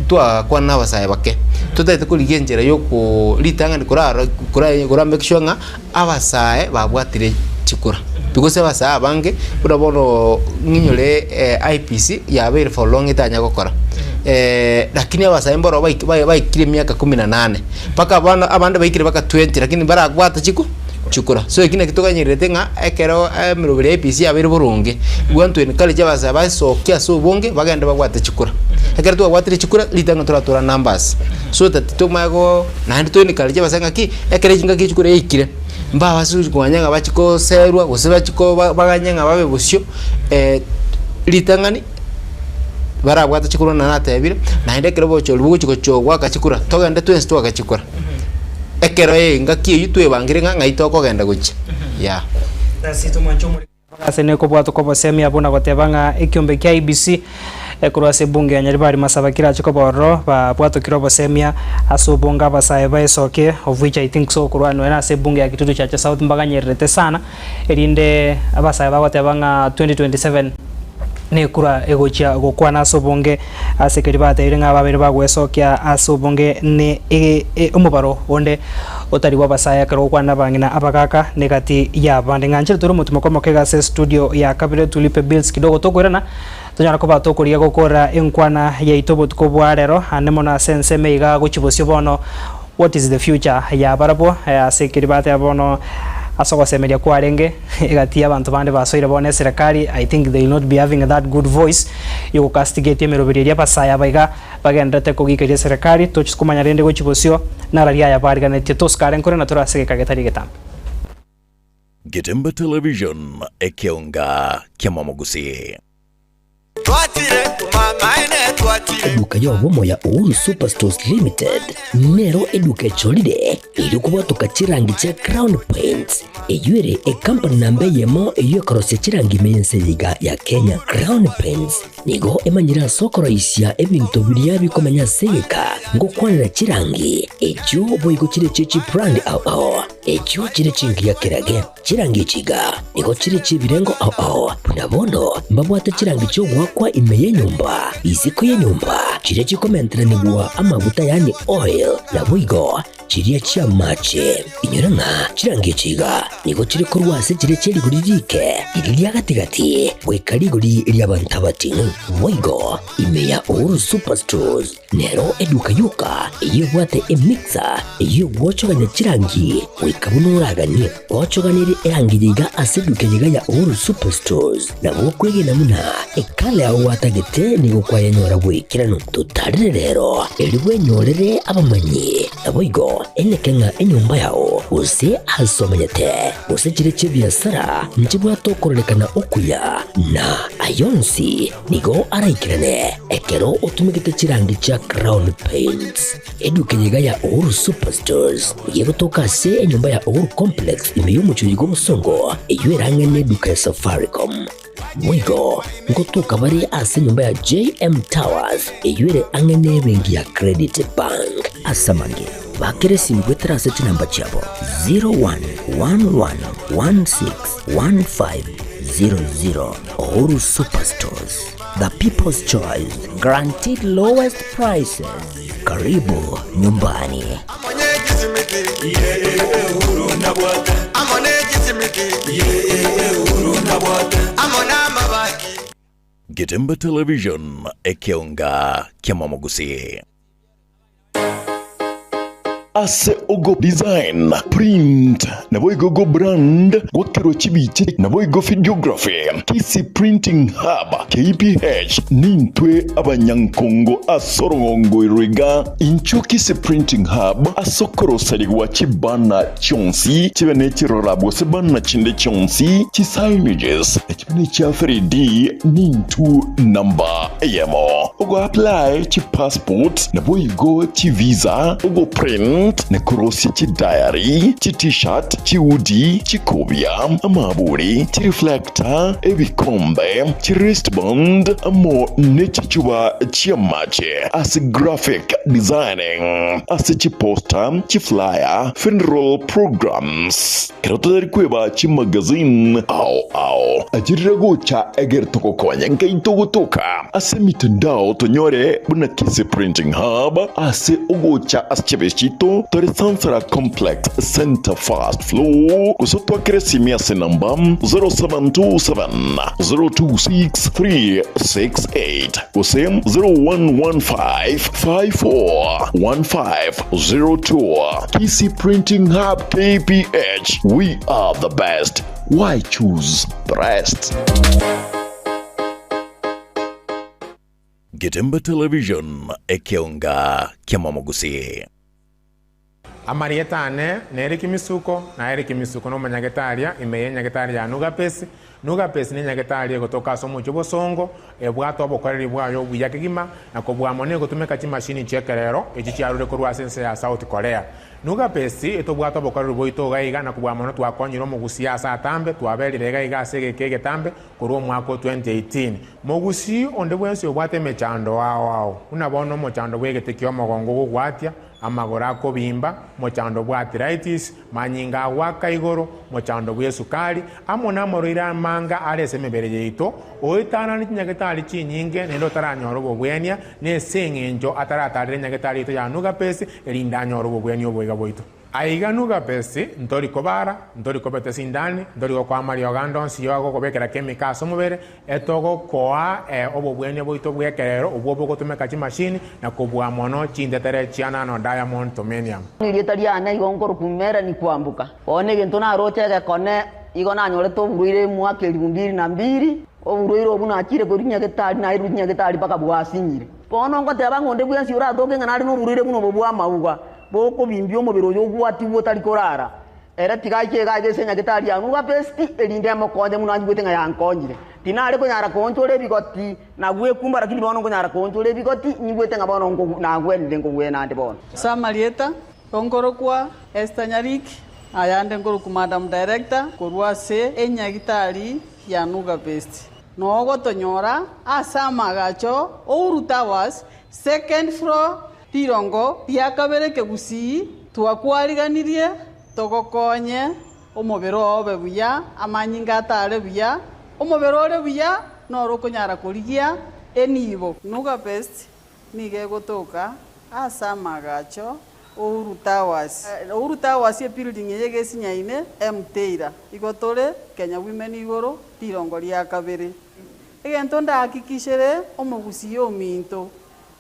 Speaker 5: Twagakwana na abasae bake, totagete korigia enchera yoko ritang'ani korara kora kora make sure ng'a abasae babwatire chikura. Because abasae abange buna bono ng'inyore IEBC yabeire for long etanya gokora lakini abasae mboro baik baikire emiaka kumi na nane mpaka bono abande baikire mpaka twenty lakini mbarabwata chiku chikura. So eki naki toganyererete ng'a ekero emeroberi ya IEBC yabeire boronge, we want to encourage abasae basoke ase obonge bagende babwate chikura. Ekero twabwatire chikura, ritang'ani toratora numbers so that tomanye go naende to encourage abasae ng'aki, ekero chingaki chikura yaikire, mbabase komanya ng'a bachie koserwa gose bachie ko baganye ng'a babe bosio ritang'ani barabwate chikura buna natebire, naende ekero obochori bogochia gochia goaka chikura, togende twensi twake chikura. Ekero engaki eyio twebangire ng'a ng'ai tokogenda gochia, yeah.
Speaker 3: Ase nekobwatwa kw'obosemia buna goteba ng'a ekiombe kia IEBC korwa ase ebunge ya Nyaribari Masaba kerache koba ororo babwatokire obosemia ase obonge abasae baesokie of which I think so korwa nonya ase ebunge ya Kitutu Chache South mbaganyererete sana erinde abasae bagoteba ng'a 2027 nekura egochia gokwana ase obonge ase keria batebire ng'a babeire bagwesokia ase obonge ne omobaro onde otari bw'abasae ekero gokwana nabang'ina abagaka negati y'abande. Ng'anchere tore omotimoko omoke iga ase estudio ya kabere tulipe bills kidogo tokoirana tonyare koba tokorigia gokora enkwana yaito obotuko bwa rero ande mono ase ensemo iga gochia bosio bono What is the future ya barabwo ase ekeri bateba bono ase ogosemeria kwarenge egati y'abanto bande basoire bono eserekari I think they will not be having that good voice yogocastigate emeroberio eria abasae aba iga bagendererete kogikeria eserekari tochi komanya rende gochia bosio narari aya bariganetie tosikare nkore na tore ase egeka getari egetambe.
Speaker 1: Getembe Television, ekeonga kiamamogusii.
Speaker 6: Eduka y'obomo ya Uhuru Superstores Limited nero eduka echorire erio kobwatoka chirangi chia Crown Paints, eyio ere ekampani namba eyemo eyio ekorosia chirangi ime y'ense eye iga ya Kenya. Crown Paints nigo emanyire ase okoroisia ebinto biria bikomenya ase egeka ngokwanera chirangi echio boigo chire chie chibrand ao ao echio chire chingiya kerage. Chirangi echi iga nigo chire chi'ebirengo ao ao, buna bono mbabwate chirangi chi'ogoakwa ime y'enyomba, isiko y'enyomba, chiria chikomenteranigwa amaguta yaani oil, naboigo chiria chi'amache. Inyora ng'a chirangi echi iga nigo chire korwa ase chiria chie rigori riike, riria ria gati-gati, goika rigori ri'abanto abating'u. Boigo ime ya Uhuru Superstores. Nero eduka yoka eyio ebwate emixer eyio egwochogania chirangi goika buna oraganie. Gochoganerie erangi yaiga ase eduka eyeiga ya Uhuru Superstores nabo okwegena buna ekala yao gwatagete nigo kwayenyora bw'ekeranu. Totarire rero erio bwenyorere abamanyi naboigo eneke ng'a enyomba yao gose ase omenyete gose chire chi'ebiasara nchibwate okororekana okuya na ayonsi Nigo araikerane ekero otumegete chirangi chia Crown Paints. Eduka eye iga ya Uhuru Superstores nigo egotoka ase enyomba ya Uhuru Complex ime y'omochie oyo bw'obosongo, eyio erang'e neduka ya Safaricom. Boigo ngotoka bare ase enyomba ya JM Towers eyio ere ang'e nebenki ya Credit Bank. Ase amange, bakera esimi goetera ase chinamba chiabo 0111161500. Uhuru Superstores, the people's choice, guaranteed lowest prices. Karibu nyumbani.
Speaker 1: Getembe Television, ekeonga kiamamogusii. Ase ogo design, print, naboigo go brand, gwakerwa chibicha naboigo videography, Kisii Printing Hub, KPH, nintwe abanyankongo ase orogongo ero iga. Inchuo Kisii Printing Hub ase okoroserigwa chibanner chionsi, chibe ne chirora gose banner chinde chionsi, chi signages, chibe ne chia 3D, nintwe namba eyemo. Ogo apply chi passport naboigo chi visa, ogo print na korosia chi diary, chi t-shirt, chi hoodie, chikobia, amaburi, chi reflector, ebikombe, chi wristband, amo ne chichuba chi'amache ase graphic designing, ase chi poster, chi flyer, funeral programs. Ekero totari kweba chimagazine ao ao, achirire gocha egere togokonye nkaito gotoka ase emitandao tonyore buna Kisii Printing Hub ase ogocha ase chiabesi chiaito tore Sansara Complex Center First Floor gose otwakere esimi ase enamba 0727 026 368 gose 0115 54 1502. Kisii Printing Hub KPH, we are the best, why choose the rest? Getembe Television, ekeonga kiamamogusii.
Speaker 7: Amarieta ane nere Kimisuko, na ere Kimisuko nomonyagetaria ime y'enyagetari ya Nugapesi. Nugapesi nenyagetari egotoka ase omochie obosongo, ebwate obokoreri bwaye obuya kegima, na kobua mono egotumeka chimashini chi'ekerero echi chiarure korwa ase ense ya South Korea. Nugapesi etobwate obokoreri bwaito iga iga, na kobua mono twakonyire omogusii ase atambe, twaberire iga iga ase egeka egetambe korwa omwaka o 2018. Mogusii onde bwensi obwate emechando ao ao, buna bono omochando bw'egete ki'omogongo ogogwatia, amagoro akobimba, mochando bw'arthritis, manyinga agoaka igoro, mochando bw'esukari, amo namarwaire amanga are ase emebere yaito, oetanane chinyagetari chinyinge naende otaranyora obobwenia, nese engencho ataratarera enyagetari yaito ya Nugapesi, erinde anyore obobwenia oboiga bwaito. Aiga Nugapesi ntori kobara, ntori kobeta esindani, ntori gokoa amariogo ande onsi y'ogokobekera chemical ase omobere, Etogokoa obobwenia bwaito bw'ekerero obwo bogotumeka chimashini na kobua mono chintetere chia nano diamond tomenium.
Speaker 8: Erieta riane igo nkorokwa Melanie Kwamboka. Bono egento naroche egekone igo nanyorete oborwaire mwaka elifu mbili na mbili, oborwaire obwo nachire korwa nyagetari nairwe nyagetari mpaka bwasinyire. Bono ngoteba ng'a onde bwensi oratoke ng'a nare noborwaire buna obo bw'amauga, bokobimbia omobere oyo obwatigwe otari korara, Ere tiga aiche iga aye ase enyagetari ya Nugapesti, erinde emokonye buna anyigwete ng'a yankonyire. Tinare konyara koonchora ebigoti na gwekumba, lakini bono nkonyara koonchora ebigoti, nyigwete ng'a bono nagwenire nkogwena ande bono.
Speaker 9: Ase amarieta, nkorokwa Esther Nyariki, ayande nkorokwa Madam Director korwa ase enyagitari ya Nugapesti. Nogotonyora ase amagacho Uhuru Towers, second floor, Rirongo ria kabere kegusii twakwariganirie togokonye omobere oo obe buya, amanyinga atare buya, omobere ore buya noro okonyara korigia enibo. Nuga Best nigo egotoka ase amagacho Uhuru Towers. Uhuru Towers ebuilding eye egesinyaine Mteira. Igo tore Kenya Women igoro rirongo ria kabere. Egento ndahakikishere omogusii ominto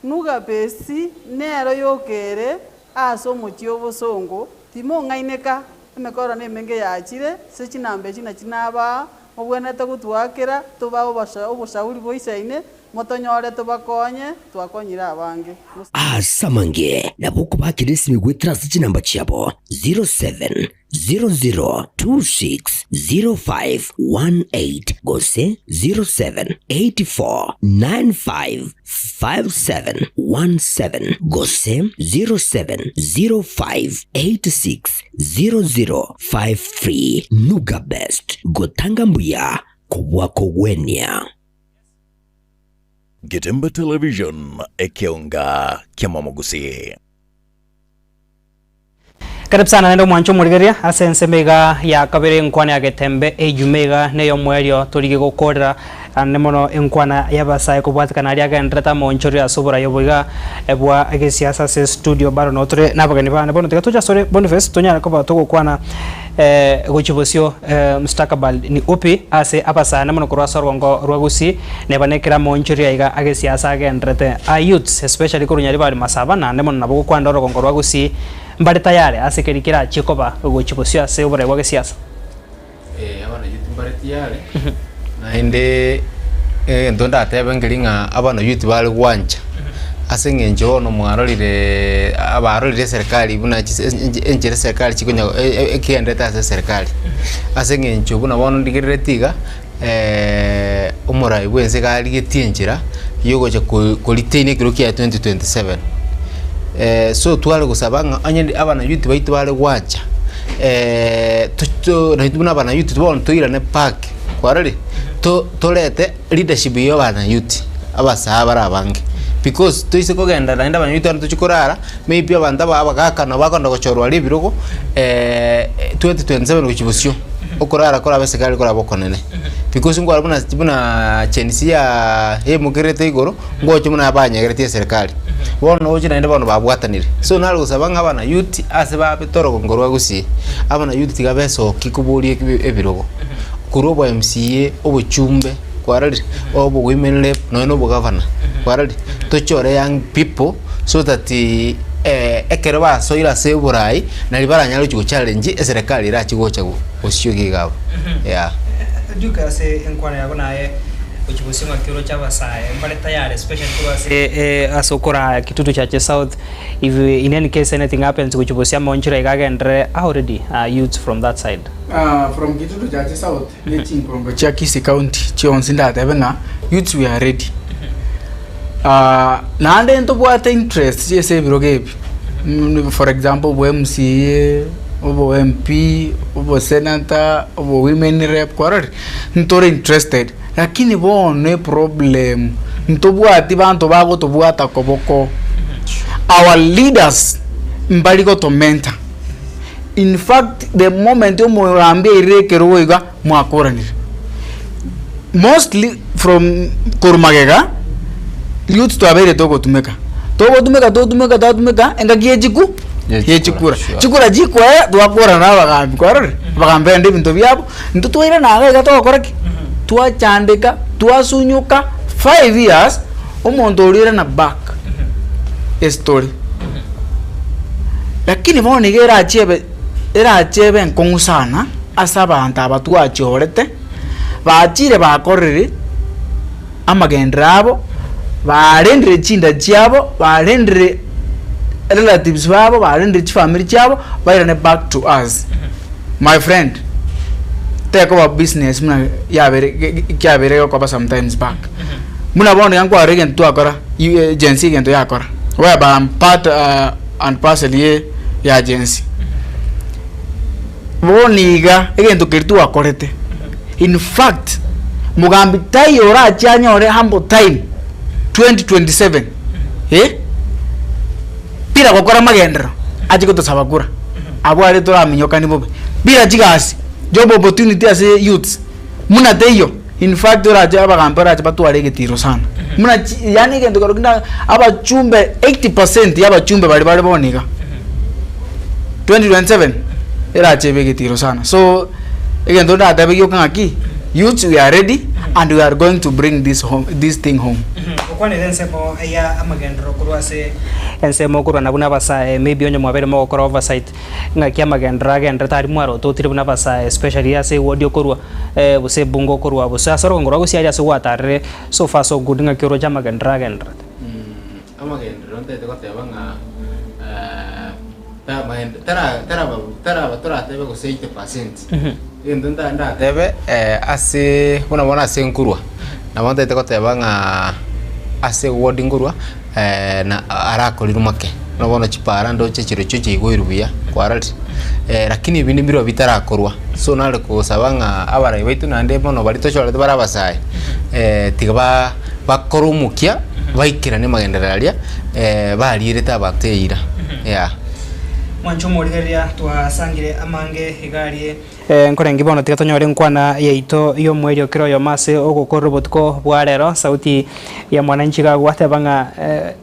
Speaker 9: Nugapesi nero yokere ase omochie obosongo, timong'aineka, emekoro nemenge yachire, ase chinamba echi nachi nabaa, mobwenerete gotwakera, tobae oboshauri boisaine, motonyore tobakonye, twakonyire abange.
Speaker 6: Ase amange nabo okobakera esimi goetera ase chinamba chiabo 07 00260518 gose 0784955717 gose 0705860053. Nuga Best, gotanga mbuya. Kobua kogwenia.
Speaker 1: Getembe Television, ekeonga ki'amamogusii.
Speaker 3: Karibu sana naende omwanche omorigereria ase ensemo iga ya kabere enkwana ya Getembe ejumaa iga neyo omoerio torigie gokorera ande mono enkwana y'abasae kobwatekana aria agenderete amaonchorerio ase oborai obo iga bwa gesiasa ase estudio bado noo tore nabageni bane bono tiga toche asore Boniface tonyare koba togokwana gochia bosio mustakabali ni upi ase abasae ande mono korwa ase orogongo rwa Gusii neba nekero amaonchorerio aiga agesiasa agenderete a youths especially korwa Nyaribari Masaba naende mono nabo gokwanera orogongo rwa Gusii Mbare tayare ase keria kerachie koba gochia bosio ase oborai bwa gesiasa.
Speaker 5: Eh, abana youth mbare tiyari naende egento ndatebe nkeri ng'a abana youth bare gwancha ase eng'encho bono mwarorire abarorire eserikali buna chise enchera eserikali chikonya ekigenderete ase eserikali. Ase eng'encho buna bono ndigerereti iga omorai bwa ense iga arigetie enchera ya ogocha ko koretain ekero kiaye 2027. So tware gosaba ng'a onye abana youth baito bare gwancha to naintwe buna abana youth bono toirane back kwarorire, to torete leadership ya abana youth abasae bare abange because toise kogenda naende abana youth abwo tochia korara maybe abanto aba abagaka nabo bakogenda gochorwa aria ebirogo 2027 gochia bosio. Okorara korabe esekari korabe okonene because nkwarora buna buna Gen Z yaa yaimokererete igoro ngocha buna banyegeretie eserekari. Bono oche naende bono babwatanire. So nare gosaba ng'a abana youth ase babete orogongo rwa gusii, abana youth tiga besoki koboria ebi ebirogo. Korwa obo MCA, obochumbe kwarorire, obo women rep nonye na obogavana kwarorire, tochore young people so that ekero basoire ase oborai nari baranyare gochia gochallenge eserekari erache gocha gosiokia iga abwo yeah.
Speaker 3: Duke ase enkwana yago naye gochia bosio ng'aki oroche abasae mbare tayari especially korwa ase ase okoraa Kitutu Chache South if in any case anything happens gochia bosio amaonchorero iga agenderere how ready are youths from that side?
Speaker 4: From Kitutu Chache South ne chinkongo chia Kisii County chionsi ndatebe ng'a youths we are ready. Naende ntobwate interest ase ebirogo ebi, for example obo MCA, obo MP, obo senator, obo women rep kwarorire, ntore interested lakini bono eproblem ntobwati banto bagotobwata koboko, our leaders mbari gotomenta. In fact the moment omogambi airire ekerogo iga mwakoranire. Mostly from korwa magega youth twabeire togotumeka, togotumeka togotumeka twatumeka engaki ya chiku ya chikura. Chikura chikoera twakorana na abagambi kwarorire? Abagambi bagenda ebinto biabo, intwe twairana iga iga togokora ki? Twachandeka, twasunyuka 5 years omonto oria oirana back estory. Lakini bono iga erache ebe erache ebe enkong'u sana ase abanto aba twachorete, bachire bakorire amagenderero abo, barendire chinda chiabo, barendire relatives babo, barendire chifamiri chiabo, bairane back to us. My friend, tekoba business buna yabere kiabere gekoba sometimes back. Buna bono iga nkwarora egento twakora, Gen Z egento yakora, whereby I'm part and parcel ye ya Gen Z. Bono iga egento keria twakorete, in fact mogambi taiyo orache anyore ample time 2027 eh, bila gokora magenderero ache gotosaba kura, abwo aria toraminyokani bobe, bila chigasi, job opportunity ase youths muna teiyo. In fact orache abagambi barache batware egetiro sana buna chi yaani egento kero kende abachumbe 80% ya abachumbe baria bare bono iga 2027 erache ebe egetiro sana so egento ndatebe gioka ng'aki youths we are ready and we are going to bring this home this thing home.
Speaker 3: Okwanere ensemo ya amagenderero korwa ase ensemo okorwana buna abasae maybe onye mwabeire mogokora oversight. Ng'aki amagenderero agenderete aria mwarototire buna abasae especially ase eward okorwa gose ebunge okorwa gose ase orogongo rwa gusii aria ase gwatarire so far so good ng'aki oroche amagenderero agenderete.
Speaker 5: Amagenderero ntagete goteba ng'a tamaende tara taraba taraba toratebe gose 80%. Egento nta ndatebe ase buna bono ase nkorwa, nabo ntagete goteba ng'a ase eward nkorwa. na arakorirwe make, buna bono chipara ndoche chirochio chiaigoirwe buya, kwarorire? Lakini ebinde mbirobio bitarakorwa. So nare kosaba ng'a abarai baito naende mono baria tochorete bare abasae, tiga ba bakore omokia baikeranie amagenderero aria barierete abanto eira, yeah.
Speaker 3: Mwanche omorigereria twasangire amange iga arie. Nkorenge bono tiga tonyore enkwana yaito y'omoerio kera oyomo ase ogokorera obotuko bwa rero. Sauti ya mwananchi iga gwateba ng'a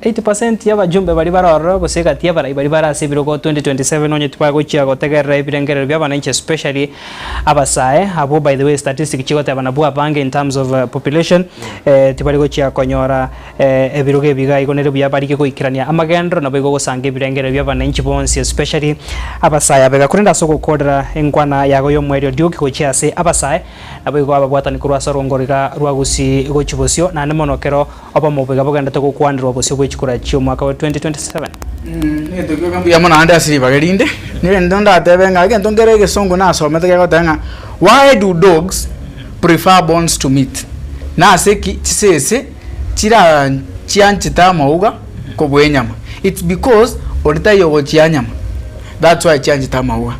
Speaker 3: 80% y'abajumbe baria bare ororo gose egati y'abarai baria bare ase ebirogo 2027 onye tibagochia gotegerera ebirengererio bia abananchi especially abasae abwo by the way statistics chigoteba nabwo abange in terms of population tibari gochia konyora Ebirogo ebi iga igo nere buya barigie goikerania amagenderero, naboigo gosanga ebirengererio bi'abananchi bonsi, especially abasae abega. Korende ase ogokorera enkwana yago y'omoerio Duke gochia ase abasae, naboigo ababwatani korwa ase orwongo iga rwa Gusii gochia bosio, naende mono kero obomo obo iga bogenderete gokwanerwa bosio bwe chikura chi'omwaka wa 2027.
Speaker 4: Egento kioka mbuya mono naende ase ribaga rinde, negento ndatebe ng'a egento nkere egesongo nasomete kegoteba ng'a why do dogs prefer bones to meat? Nase ki chisese chira chianchete amauga kobua enyama it's because oria taiyo ogochia nyama that's why chianchete amauga.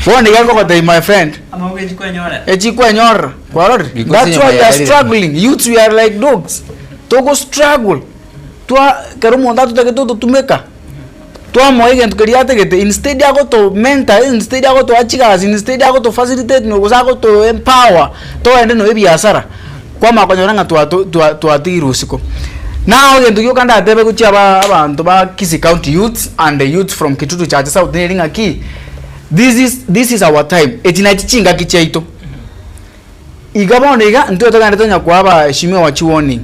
Speaker 4: Bono iga nkogotebia my friend
Speaker 3: Amauga echikwenyorera.
Speaker 4: echikwenyorera kwarorire
Speaker 5: Because
Speaker 4: that's
Speaker 5: enyama
Speaker 4: why we are
Speaker 5: yarire.
Speaker 4: struggling youths we are like dogs togo struggle twa ekero omonto atotagete ototumeka Twamoa egento keria atagete instead agoto mentor, instead agotoa chigasi, instead agoto facilitate no gose agoto empower togende nonya ebiasara, kwamanya konyora ng'a twato twa twatigirwe isiko. Nao egento gioka ndatebe gochia aba abanto ba Kisii county youths and the youths from Kitutu Chache South neri ng'aki, this is this is our time, echi nachi chingaki chiaito. Iga bono iga, intwe togende tonya koa abaheshimiwa chiwarning,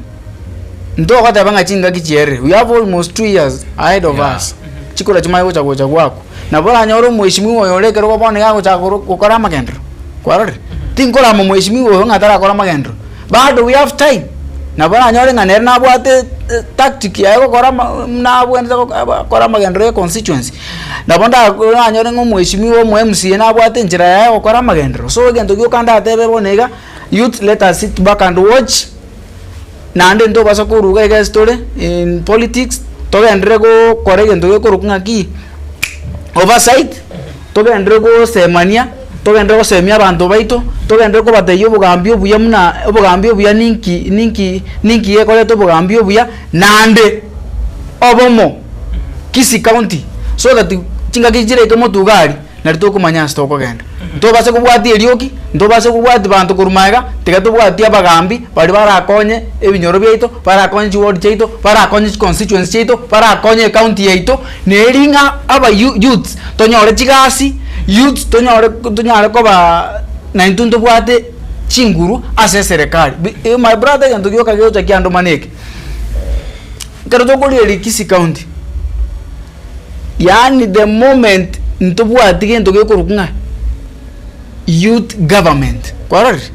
Speaker 4: ntogoteba ng'a chingaki chierire, we have almost 2 years ahead of
Speaker 5: Yeah.
Speaker 4: us, chikura chimanye gocha gocha goakwa. Nabo oranyore omoheshimiwa oyo ore ekerogo bono iga agochaka koro gokora amagenderero, kwarorire? Tinkorama omoheshimiwa oyo ng'a tarakora amagenderero, bado we have time, nabo oranyore ng'a nere nabwate tactic yaye gokora ama nabwenerete gokora amagenderero ya econstituency. Nabo nda oranyore ng'a omweshimiwa omo MCA nabwate enchera yaye ya gokora amagenderero. So egento gioka ndatebe bono iga, youth let us sit back and watch, naende ntobasa koruga iga ase tore in politics, togenderere gokora egento gekorokwa ng'aki, oversight, togenderere gosemania, togenderere gosemia abanto baito, togenderere kobatebia obogambi obuya buna obogambi obuya ninki ninki ninki gekoreta obogambi obuya, naende obomo. Kisii county so that chingaki chiraike motuga aria nari tokomanya ase tokogenda. Ntobase kobwatia erioki, ntobase kobwatia banto korwa magega, tiga tobwatie abagambi baria barakonye ebinyoro biaito, barakonye chiward chiaito, barakonye chiconstituency chiaito, barakonye ecounty yaito, neri ng'a aba youths tonyore chigasi, youths tonyore tonyare kobaa naintwe ntobwate chinguru ase eserekari. Bi my brother egento gioka gegocha kiandoma neke. Ekero tokorigereria Kisii county, yaani the moment ntobwati gento gekorokwa ng'a youth government, kwarorire?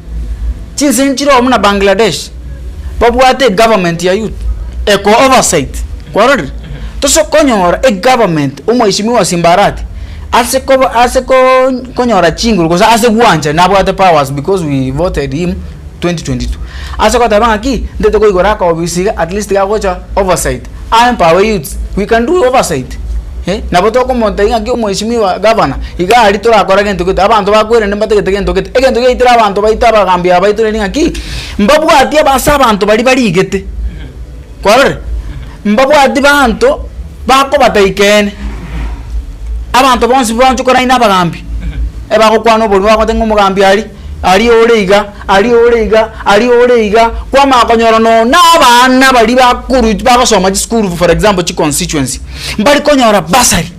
Speaker 4: Chinse nchire buna Bangladesh, babwate egovernment ya youth, eko oversight, kwarorire? Tose konyora egovernment omweshimiwa Simba Arati, ase koba ase ko konyora chinguru gose ase gwancha nabwate powers because we voted him. 2022. Ase goteba ng'aki, ntete koigora akaofisi iga at least gagocha oversight, a empower youths, we can do oversight eh, nabo tokomotebia ng'aki omweshimiwa gavana, iga aria torakora gento gete, abanto bakwerende mbatagete gento gete, egento giaitire abanto baito abagambi aba baito neri ng'aki, mbabwati ase abanto baria barigete, kwarorire? Mbabwati banto bakobatebia ekeene, abanto bonsi bonsi korende abagambi, ebagokwana oborimo bagoteba ng'a omogambi aria. Aria ore iga, aria ore iga, aria ore iga, kwamanya konyora nonya na abana baria bakorwa bagosoma chisukuru for example chiconstituency, mbari konyora bursary,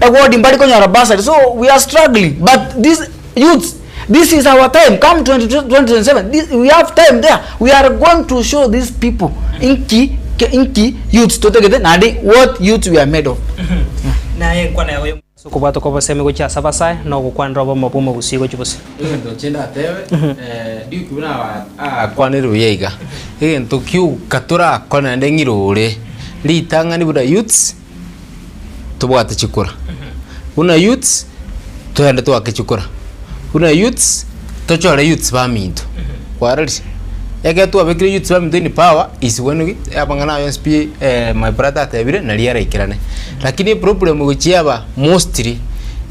Speaker 4: eward mbari konyora bursary, so we are struggling but this youths this is our time come 2027 this we have time there we are going to show these people inki inki youths totagete naende what youths we are made of.
Speaker 3: Naye enkwana yao y'omoerio. Ase okobwatwa kw'obosemi gochia ase abasae, na ogokwanera obomo bw'omogusii gochia bosio.
Speaker 5: Egento inche ndatebe, Duke buna akwanire buya iga, egento kioka torakore naende ng'ira ore, ritang'ani buna youths, tobwate chikura, buna youths, togende toake chikura, buna youths, tochore youths baminto, kwarorire? Ekero twabekire youths baminto in power, is when we amang'ana aye onsi pi my brother atebire, naria araikerane. Lakini eproblem gochia yaba mostly,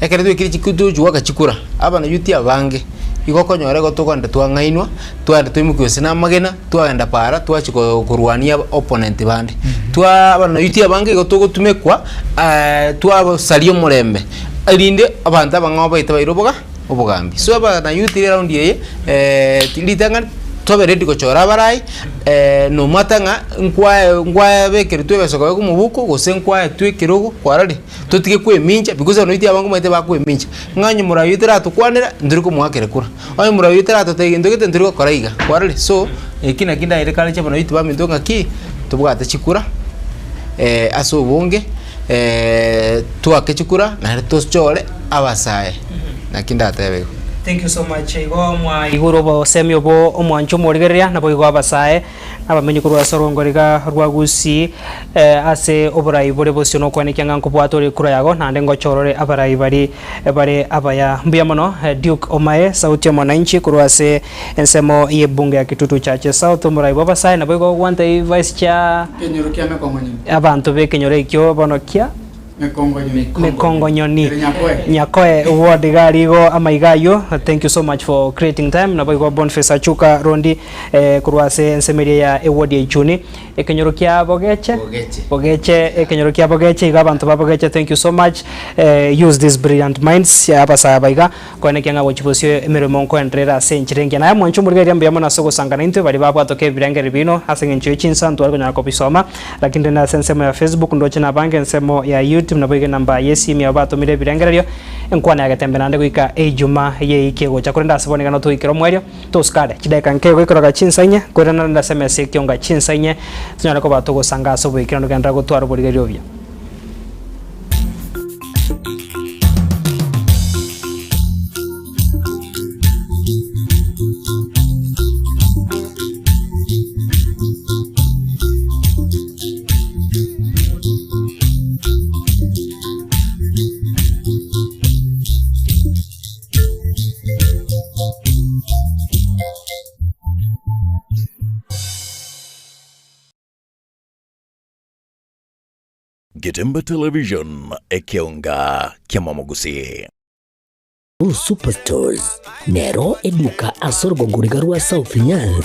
Speaker 5: Ekero twaikire chikura togochi goaka chikura, abana youth abange, igo okonyora igo tokogenda twang'ainwa, twagenda twaimokiwa gose na amagena, twagenda para twachia ko korwania aba opponent bande. Twaa abana youth abange igo togotumekwa twasaria omorembe, erinde abanto abang'ao baite baire oboga obogambi. So abana youth eround eye ritang'ani tobe ready gochora abarai nomata ng'a nkwae nkwabekerwa ebeso kobe omobuko gose nkwaetwe ekerogo kwarorire. Totige kwemincha because abana abange omanyete bakwemicha, ng'a onye morai oyo taratokwanera ntori komoakera kura, onye morai oyo taratotebia gento gete ntori gokora iga, kwarorire? So, eki naki ndaire kare inche abana baito baminto ng'aki, tobwate chikura ase obonge twake chikura naende tochore abasae, naki ndatebe igo.
Speaker 3: Thank you so much igo mwaigure obosemi obo omwancho omorigereria naboigo abasae. Abamenyi korwa ase orwongo riga rwa Gusii ase oborai bore bosio nokwenekia ng'a nkobwate ore ekura yago naende ngochorore abarai baria bare abaya. Mbuya mono Duke Omae, Sauti ya Mwananchi korwa ase ensemo y'ebunge ya Kitutu Chache South, omorai bw'abasae naboigo ogwanta vice chair
Speaker 4: Ekenyoro kia Mekongonyoni.
Speaker 3: abanto b'ekenyoro ekio bono kia
Speaker 4: Mekongonyoni.
Speaker 3: Mekongonyoni.
Speaker 4: Ere Nyakoe.
Speaker 3: Nyakoe ward iga rigo amaiga ayio. Thank you so much for creating time. Naboigo Boniface Achuka Rondi eh, korwa ase ensemo eria ya eward ya Ichuni. Ekenyoro kia Bogeche.
Speaker 5: Bogeche.
Speaker 3: Bogeche, ekenyoro kia Bogeche iga abanto ba Bogeche thank you so much. Eh, use these brilliant minds abasae aba iga koenekia ng'a gochia bosio emeremo nkoenderera ase enchera engiya. Naye mwanche omorigereria mbuya mono ase ogosangana intwe baria babwatoka ebirengererio biino ase eng'encho ye chinsa ntware konyara kobisoma. Lakini rende ase ensemo ya Facebook ndoche nabange ensemo ya YouTube naboigo enamba y'esimi yabo batomire ebirengererio enkwana ya getembe naende goika ejuma y'eiki egocha korende ase bono iga notoikere omoerio tosikare chidaeka nke igo ikoroka chinsa inye koirana rende ase emesa ekionga chinsa inye tonyare koba togosanga ase oboikeranu genderera gotwara oborigereria obuya.
Speaker 1: Getembe Television, ekeonga ki'amamogusii.
Speaker 6: Superstores nero eduka ase orogongo riga rwa South Nyanza.